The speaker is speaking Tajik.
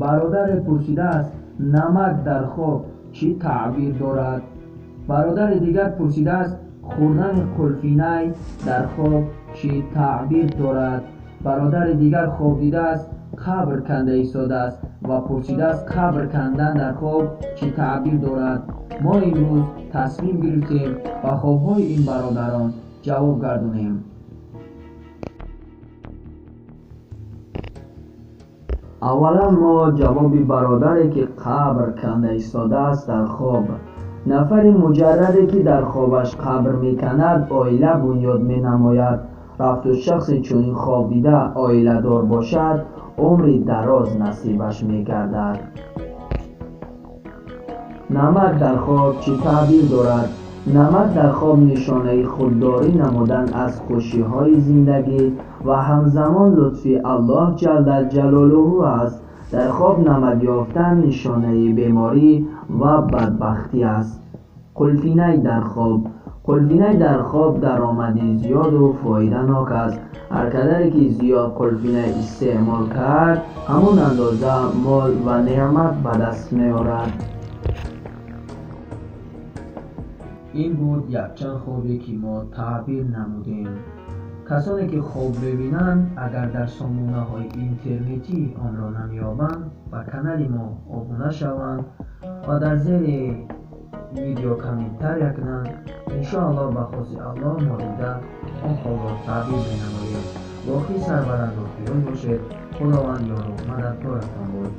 Бародаре пурсидааст, намак дар хоб чӣ таъбир дорад? Бародари дигар пурсидааст, хӯрдани қулфинай дар хоб чӣ таъбир дорад? Бародари дигар хоб дидааст, қабр канда истодааст ва пурсидааст, қабр кандан дар хоб чӣ таъбир дорад? Мо имрӯз тасмим гирифтем ба хобҳои ин бародарон ҷавоб гардонем. Аввалан мо ҷавоби бародаре ки қабр канда истодааст дар хоб. Нафари муҷарраде ки дар хобаш қабр меканад, оила бунёд менамояд. Рафту шахси чунин хоб дида оиладор бошад, умри дароз насибаш мегардад. Намак дар хоб чӣ таъбир дорад? Намак дар хоб нишонаи худдорӣ намудан аз хушиҳои зиндагӣ ва ҳамзамон лутфи Аллоҳ ҷалла ҷалолуҳу аст. Дар хоб намак ёфтан нишонаи беморӣ ва бадбахтӣ аст. Қулфинай дар хоб. Қулфинай дар хоб даромади зиёду фоиданок аст. Ҳар қадаре ки зиёд қулфинай истеъмол кард, ҳамон андоза мол ва неъмат ба даст меорад. Ин буд якчанд хобе ки мо таъбир намудем. Касоне ки хоб мебинанд, агар дар сомонаҳои интернетӣ онро намеёбанд, ба канали мо обуна шаванд ва дар зери видео комментария кунанд. Иншоаллоҳ ба хоси Аллоҳ мо дида он хобро таъбир менамоем. Боқӣ сарбаланду пирӯз бошед. Худованд ёру мададгоратон бод.